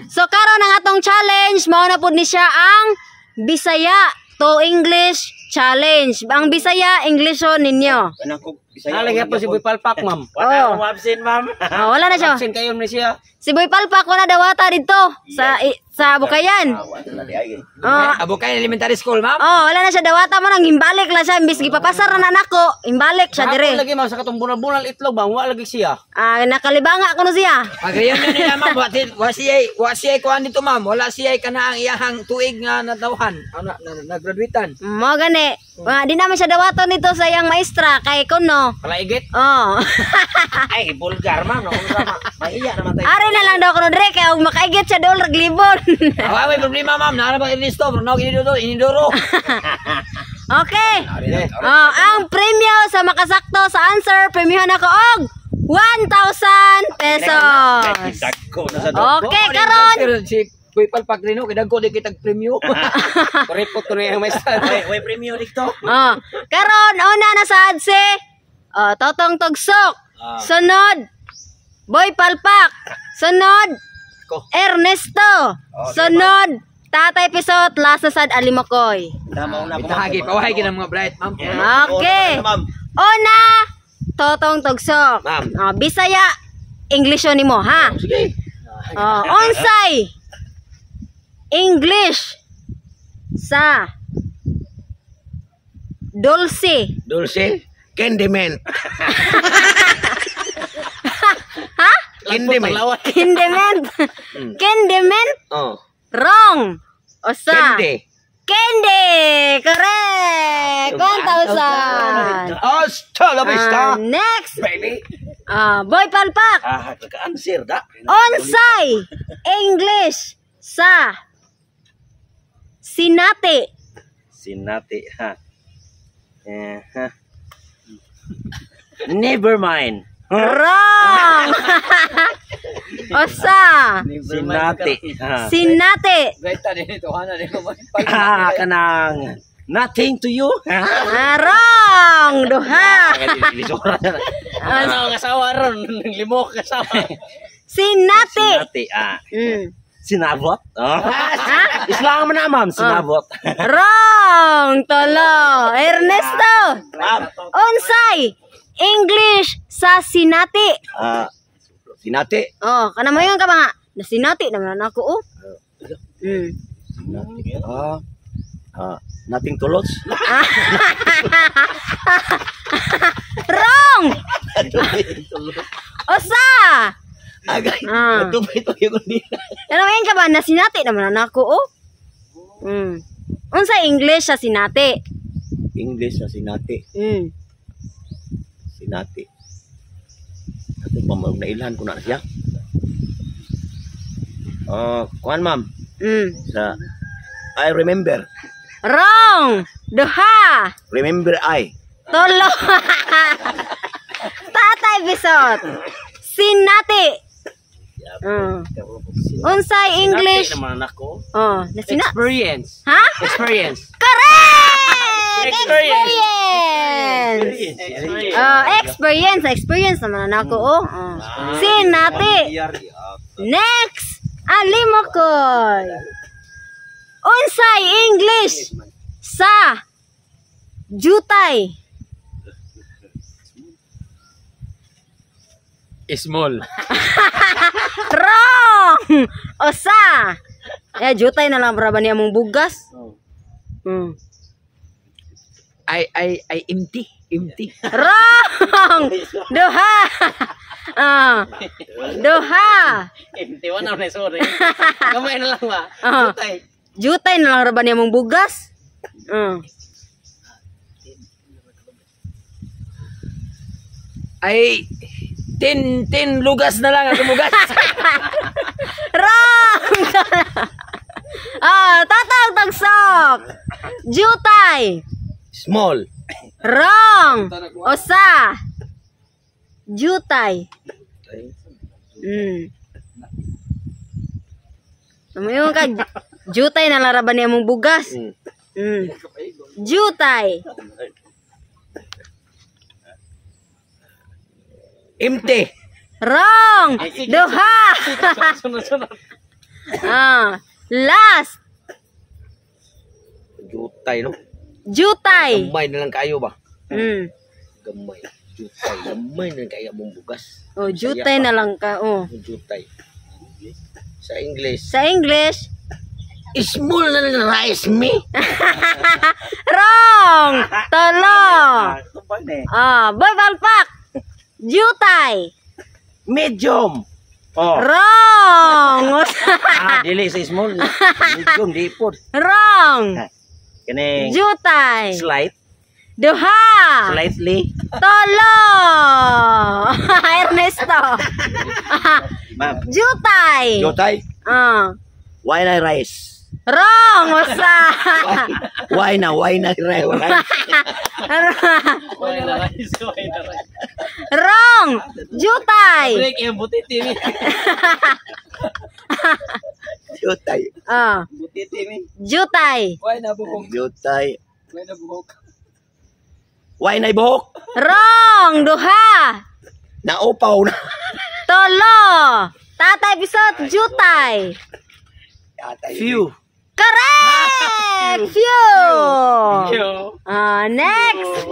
So karon ang atong challenge mao na pud ni siya ang Bisaya to English challenge. Ang Bisaya Englishon ninyo. Kanang ko Bisaya. Nalagyan po si Boy Palpak, ma'am. Wala Oh. oh. Absent, ma'am. Oh, wala na siya. Absent kayo na siya. Si Boy Palpak wala dawata dito sa sa Bukayan. Ah, wala na di ay. Oh, Abo kay elementary school, ma'am. oh, wala na siya dawata mo nang himbalik lang siya imbis gipapasar na nako, himbalik siya Hapon dire. lagi ma'am sa katong bunal-bunal itlog bang wa lagi siya. Ah, nakalibanga kuno siya. Pag reunion nila, ma'am, wa siya kuan dito, ma'am. Wala siya kana ang iyahang tuig nga natawhan, ano, na graduatean. Mo gani. Wa di naman siya dawaton nito sa iyang maestra kay kuno. Palaigit. Oh. Ay, vulgar, ma'am. No, unsa ma. Mahiya naman tayo. Ari na lang daw kuno dire kay og makaigit siya dool raglibon. Awa may problema, ma'am. Naara ba Ernesto? Pero no, inidoro, inidoro. Okay. Oh, ang premyo sa makasakto sa answer, premyohan ako og 1,000 pesos. Dagko na sa dog. Okay, karon. Si Boy Palpak rin, no? Kaya dagko di kitag premyo. Kuripot ko na yung maestra. Way, way premium dito. Oh, karon una na sa si oh, Totong Tugsok. Sunod, Boy Palpak. Sunod, Ko. Ernesto. Sunod, Tatay Pisot, last na sad Alimokoy. Tama una ko. Itahagi, pawahay ka ng mga bright, ma'am. Okay. Ma'am. Una, Totong Tugsok. Ma'am. Oh, Bisaya, English yun nimo, ha? Sige. Oh, onsay English sa dulce. Dulce? Candyman. Ha? Candyman. Condiment. Condiment? Oh. Wrong. Osa. Candy. Candy. Correct. 1,000. Hasta la vista, Ah, next. baby. Ah, Boy Palpak. Ah, ka-answer da. Onsay English sa sinate. Sinati, ha. Eh, ha. Never mind. Wrong. Osa. Sinati. Ha. Sinate. Bright din ito, hana din ko. Ah, kanang nothing to you. Ha? Ah, wrong. Duha. Ano ang asawa ron? Limok asawa. Sinate. Sinati, ah. Sinabot? Oh. Ha? Islam man na, ma'am. Sinabot. Wrong. Tolo. Ernesto. Ma'am. Unsay English sa sinati. Ah, sinate. Oh, kana mo ka ba nga? Na sinati naman ako oh. Ah, ah, nothing to lose. Wrong. Osa. Agay, Ah. natupay to yung nila. Kana mo ka ba na sinati naman ako oh. Unsa English sa sinati? English sa sinate. Sinate. Ato pa ma'am, nailhan ko na siya. Ah, kuan ma'am, sa I remember. Wrong. Duha. Remember I. Tolo. Tatay Bisot. Sinati. Unsay English? Sinati naman ako. Oh, na sina. Experience. Ha? Experience. Correct! Experience. Experience. Oh, experience, experience naman na ako oh. Oh. Sinati. Next, Alimokoy. Unsay English sa jutay? Small. Wrong! Osa. Eh, jutay na lang para ba niya mong bugas? Ay, empty. Empty. Wrong! Duha! Ah. Duha! Empty one na sorry. Kamay na lang ba? Ah. Jutay. Jutay na lang ra ba niya mong bugas? Ay, 10 lugas na lang ang bugas. Wrong! Ah, Tatang Tagsok. Jutay. Small. Wrong. Osa. Jutay. Tumayo ka. Jutay na lang ra ba niya mong bugas? Jutay. Empty. Wrong. Duha. Sunod-sunod. Ah, last. Jutay, no? Jutay. Gamay na lang kayo ba? Gamay. Jutay. Gamay na lang kayo mong bugas. Oh, jutay na lang ka. Oh. Jutay. Sa English. Sa English, Small na lang rice me. Wrong. Tulo. Ah, Boy Palpak. Jutay. Medium. Oh. Wrong. Ah, dili sa small. Medium di po. Wrong. Kining Jutay. slight, Duha. slightly. Tulo. Ernesto. Ma'am. Jutay. Jutay. Ah. Why na rice? Wrong. Usa. Why na? Why na rice? Why na rice? Why na rice? Wrong. Jutay. Break yung butiti mi. Jutay. Ah. Butiti mi. Jutay. Why na buhok? Jutay. Why na buhok? Why na buhok? Wrong. Duha. Naupaw na. Tulo. Tatay Bisot, jutay. Few. Correct! Few! Ah, next.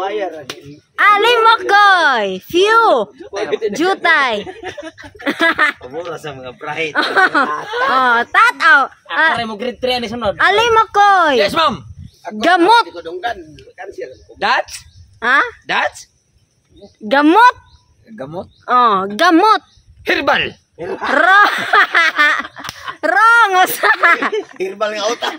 Alimokoy. Few. Jutay. Pamura sa mga bright. Oh, tataw. Ako Ah, rin mo grade 3 ani sunod. Alimokoy. Yes, ma'am. Gamot. That's? Ha? That's? Gamot. Gamot? Oh, gamot. Herbal. Wrong. Wrong. Usa. Herbal nga utak.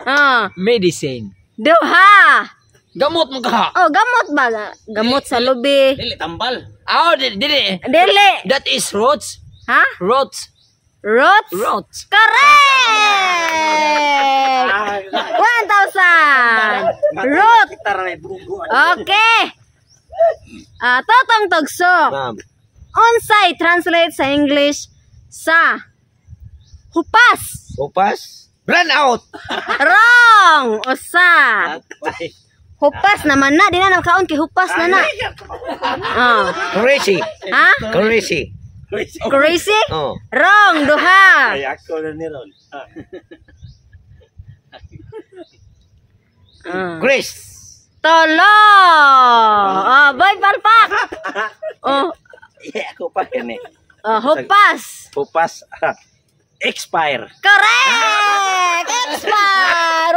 Oh, Medicine. duha. Gamot mo ka. Oh, gamot ba? Gamot sa lubi. Dili tambal. Ah, dili, dili. Dili. That is roots. Ha? Roots. Roots? Roots. Correct! 1,000! Root! Okay. Ah, Totong Tugsok. Ma'am. Unsay translate sa English sa hupas? Upas. Run out. Wrong! Usa. Hupas naman na. Di na nakaon kay hupas na na. Ah. Crazy. Ha? Crazy. Crazy? Oh. Wrong! Duha. Ay, ako na ni Ron. Ah. Grace. Tolo! Oh, Boy Palpak! Oh, Yeah, ako pa kini. oh, hupas! Upas. Expire. Correct! Expire!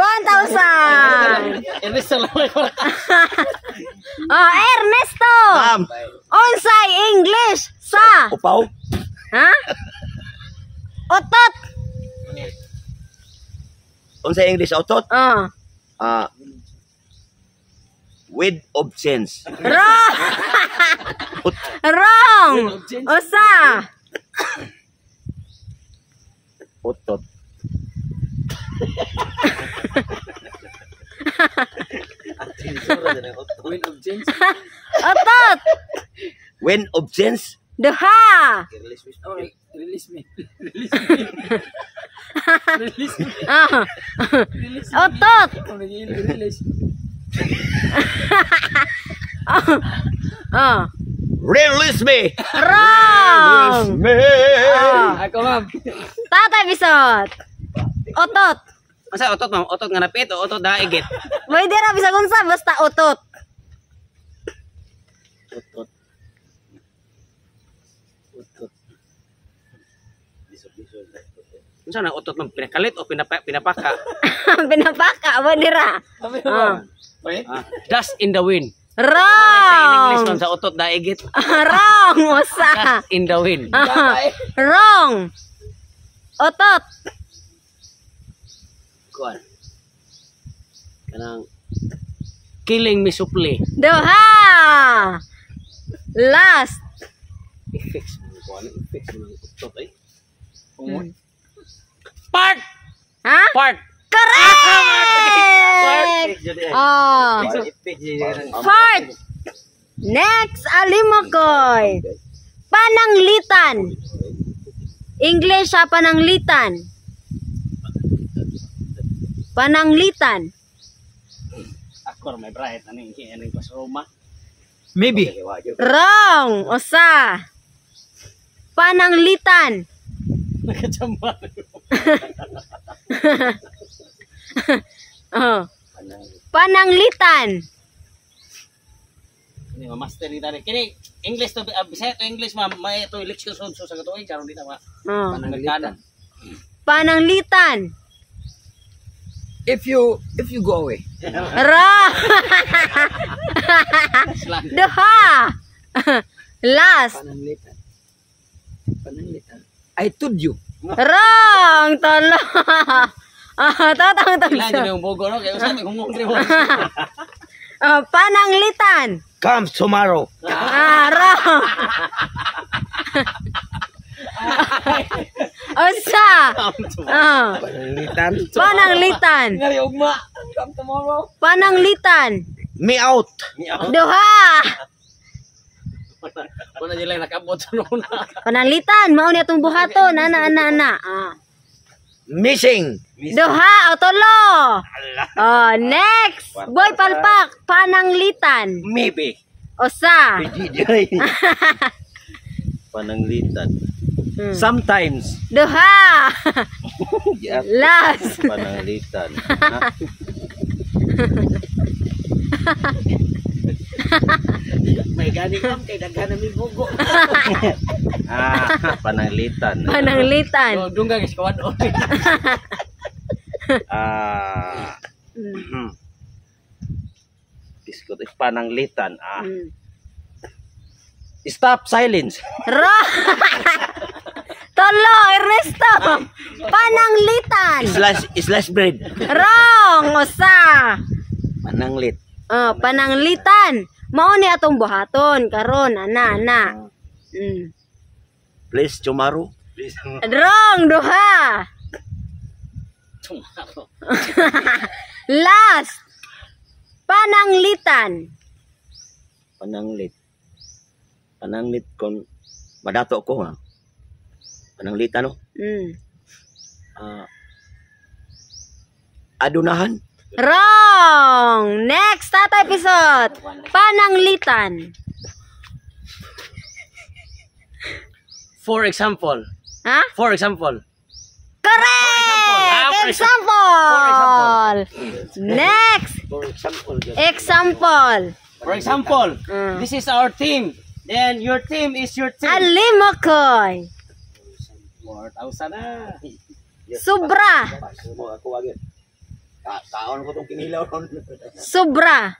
1,000! Ernesto lang may kwarta. Oh, Ernesto! Ma'am. Unsay English sa Upaw. Ha? Otot! Unsa English otot? Oh. Ah. With of sense. Wrong! Wrong! Usa! Otot. Wind of change. Otot! When of sense. Duha! Oh, release me. Release me. Release me. Ah. Otot! Oh, release. Oh. Release me. Wrong! Me. Ah. Ako, ma'am. Tatay Bisot! Otot! Masa otot, ma'am? Otot nga napit o otot daigit? Pwede ra bisag unsa basta otot. Otot. Otot. Unsa na otot, ma'am? Pinakalit o pinapaka? Pinapaka pwede ra. Ah. Ah, dust in the wind. Sa in English, Wrong. ma'am, sa otot daigit. Wrong usa. Dust in the wind. Ah. Wrong. Otot. Kuan. Kanang killing me softly. Duha. Last. I-fix mo kuan, i-fix mo ang otot ay. Part! Ha? Part! Correct! Oh. Fart. Next, Alimokoy. Pananglitan. English sa pananglitan. Pananglitan. Ako may bright aning aning pas Roma. Maybe. Wrong. Usa. Pananglitan. Nakachamba. Oh. Pananglitan. Ini ma master ni tani. Kini English to Bisaya to English ma'am, may to leksyon sa sa katuig karon dito ma. Oh. Pananglitan. Pananglitan. If you go away. Ra. Duha. Last. Pananglitan. Pananglitan. I told you. Wrong. Tolo. Ah, tatang Ilan tagso. yung bogo no kay usa may hungong diri mo. Oh, pananglitan. Come tomorrow. Ah, wrong. Usa. Ah. Pananglitan. Pananglitan. Ngari ugma. Come tomorrow. Pananglitan. Me out. Duha. Wala nila nakabot sa nuna. Pananglitan, mao ni atong buhaton, ana ana ana. Ah. Missing. Duha o tulo. Oh, next. Boy Palpak, pananglitan. Maybe. Usa. Pananglitan. Sometimes. Duha. Last. Pananglitan. May gani kam kay daghan na mi bugo. Ah, pananglitan. Pananglitan. Dungga guys kawad. Ah. Biskot pananglitan. Ah. Stop silence. Ra. Tulo, Ernesto. Pananglitan. Slice bread. Wrong. Usa. Pananglit. Oh, pananglitan. Mao ni atong buhaton karon ana ana. Please tomorrow. Wrong, duha. Last. Pananglitan. Pananglit. Pananglit kon madato ko ha. Pananglitan no. Adunahan. Wrong. Next, Tatay Pisot. Pananglitan. For example. Ha? For example. Correct! Example! Next! For example. Example. For example, this is our team. Then your team is your team. Alimokoy. 4,000 na. Sobra. Mo ako agad. Kaon ko tong kinilaw ron. Sobra.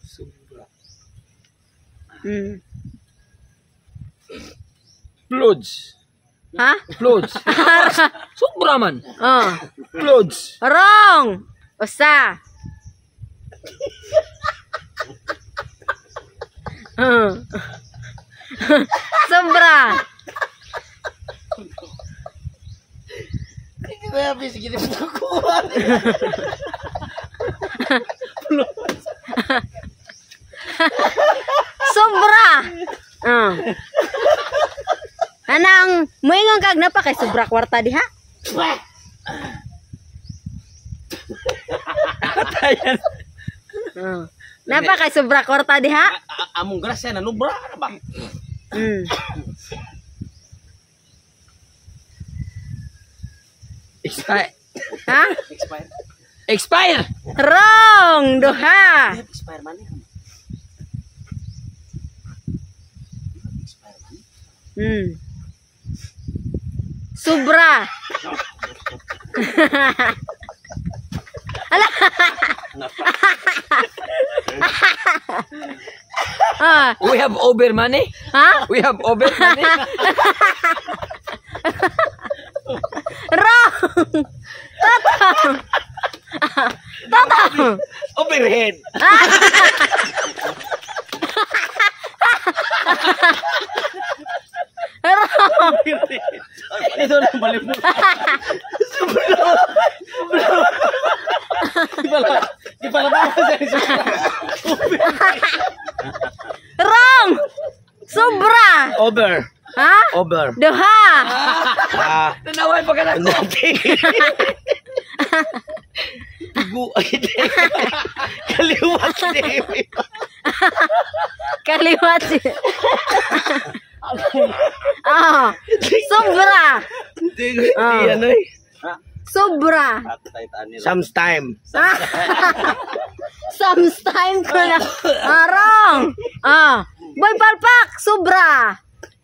Sobra. Floods. Ha? Floods. Sobra man. Oh. Floods. Wrong. Usa. Sobra. Grabe sige di mo kuha. Sobra. Anang moingon kag napa kay sobra kwarta diha? Napa kay sobra kwarta diha? Among grasya na nubra na ba? Expire. Ha? Expire. Expire. Wrong, duha. Expire man. Sobra. Ala. Ah, We have over money. ha? We have over money. Wrong. Totoo. Totoo. Overhead. Wrong. Ito na balik mo. Di pala ba sa Wrong. Sobra. Over. Ha? Over. Duha. Ah, Tanaway pa ka na. nothing. Dugo. Kaliwat. Kaliwat. Ah, sobra. Ah. Ano eh? Sobra. Sometime. Sometime ko na. Ah, wrong. Ah, Boy Palpak, sobra.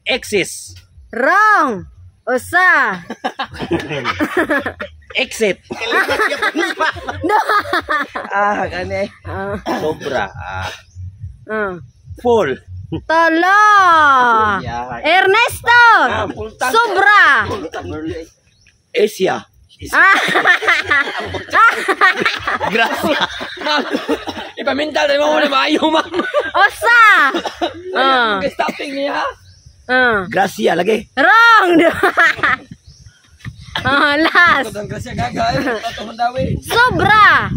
Exis. Wrong. Usa. Exit. No. Ah, kani. Ah, Sobra. Ah. ah. Full. Talo. Ernesto. Sobra. Asia. Ah. Gracia. Ma'am, ipamintal na mo na maayo, ma'am. Usa. Ah. Ang stopping niya. Ah. Gracia lagi. Wrong. Ah, last. Ang grasya gaga, eh. Tato daw eh. Sobra.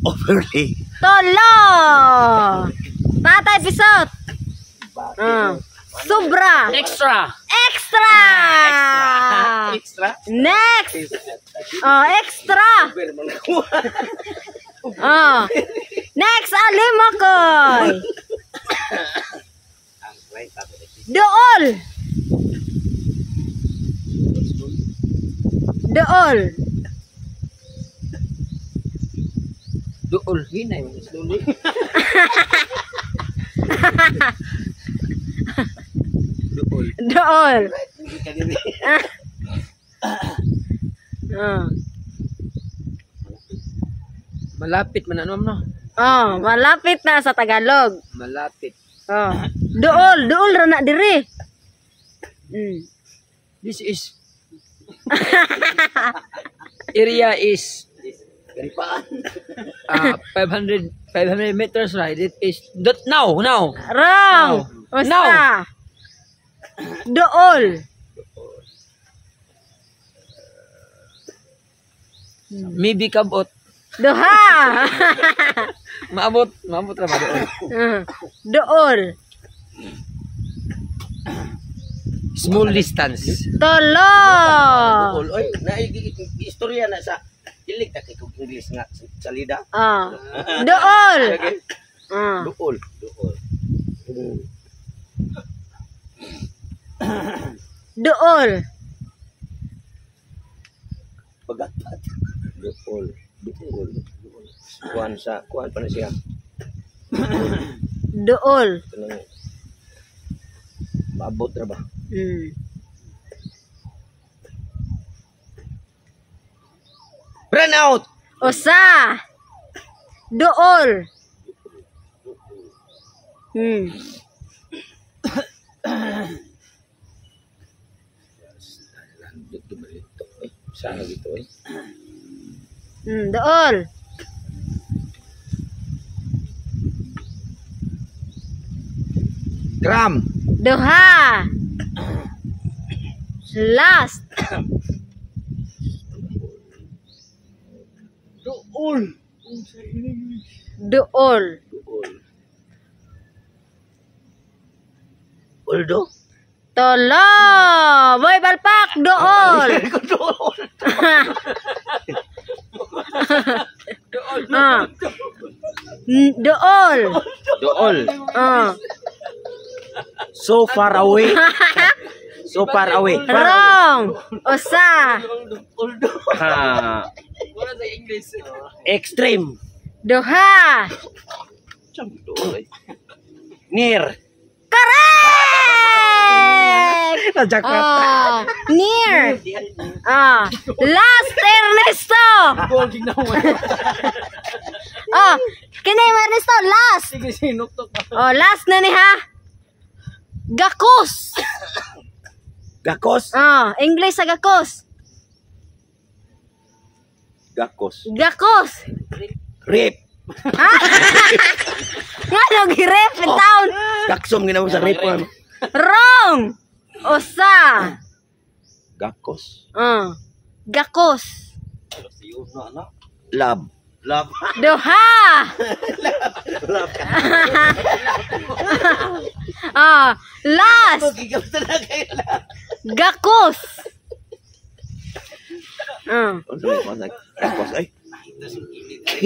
Overlay. Tolo. Tatay Pisot. Ah. Sobra. Extra. Extra. Extra. Next. Oh, extra. Oh. Next, Alimakoy. Dool. Dool. Duol, hinay mo. Duol. Duol. Dool. Ah. Malapit man ano, ma'am, no? Oh, malapit na sa Tagalog. Malapit. Oh. Dool, dool ra na diri. This is area is 500 meters, right? It is that now now. Wrong. No. Usa. Dool. Maybe kabot. Duha. Maabot, maabot ra ba doon? Dool. Small distance. Tolo. Dool. Oy, naigi istorya na sa ilig ta kay kog English nga salida. Ah. Dool. Ah. Dool. Dool. Dool. Pagatpat. Dool. Dool. Kuan sa kuan pa na siya. Dool. Kanang maabot ra ba? Run out. Usa. Dool. Dito ba ito? Eh, sana dito eh. Dool. Gram. Duha. Last. Dool. Dool. Dool. Uldo. Tolo. Boy Palpak, dool. Dool. Ah. Dool. Dool. Ah. So far away. So far away. Far away. Wrong. Usa. Ah, Wala sa English. extreme. Duha. Near. Correct! Na-jackpot. Ah, near. Ah, last, Ernesto. Goal ginawa. Ah, kini Ernesto last. Sige sinuktok pa. Oh, last na ni ha. Gakos. Gakos. Ah, English sa gakos. Gakos. Gakos. Rape. Nga no girep in town. Gaksom ginawa sa rape. Wrong. Usa. Gakos. Ah. Gakos. Love. Love. Duha. Ah, last. Gakos. Ah, Gakos ay.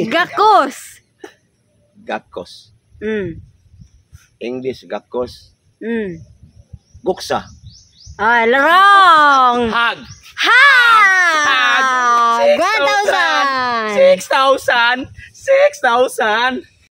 Gakos. Gakos. Mm. English gakos. Guksa. Ay, wrong. Hag. Ha! Hag. 1,000. 6,000. 6,000.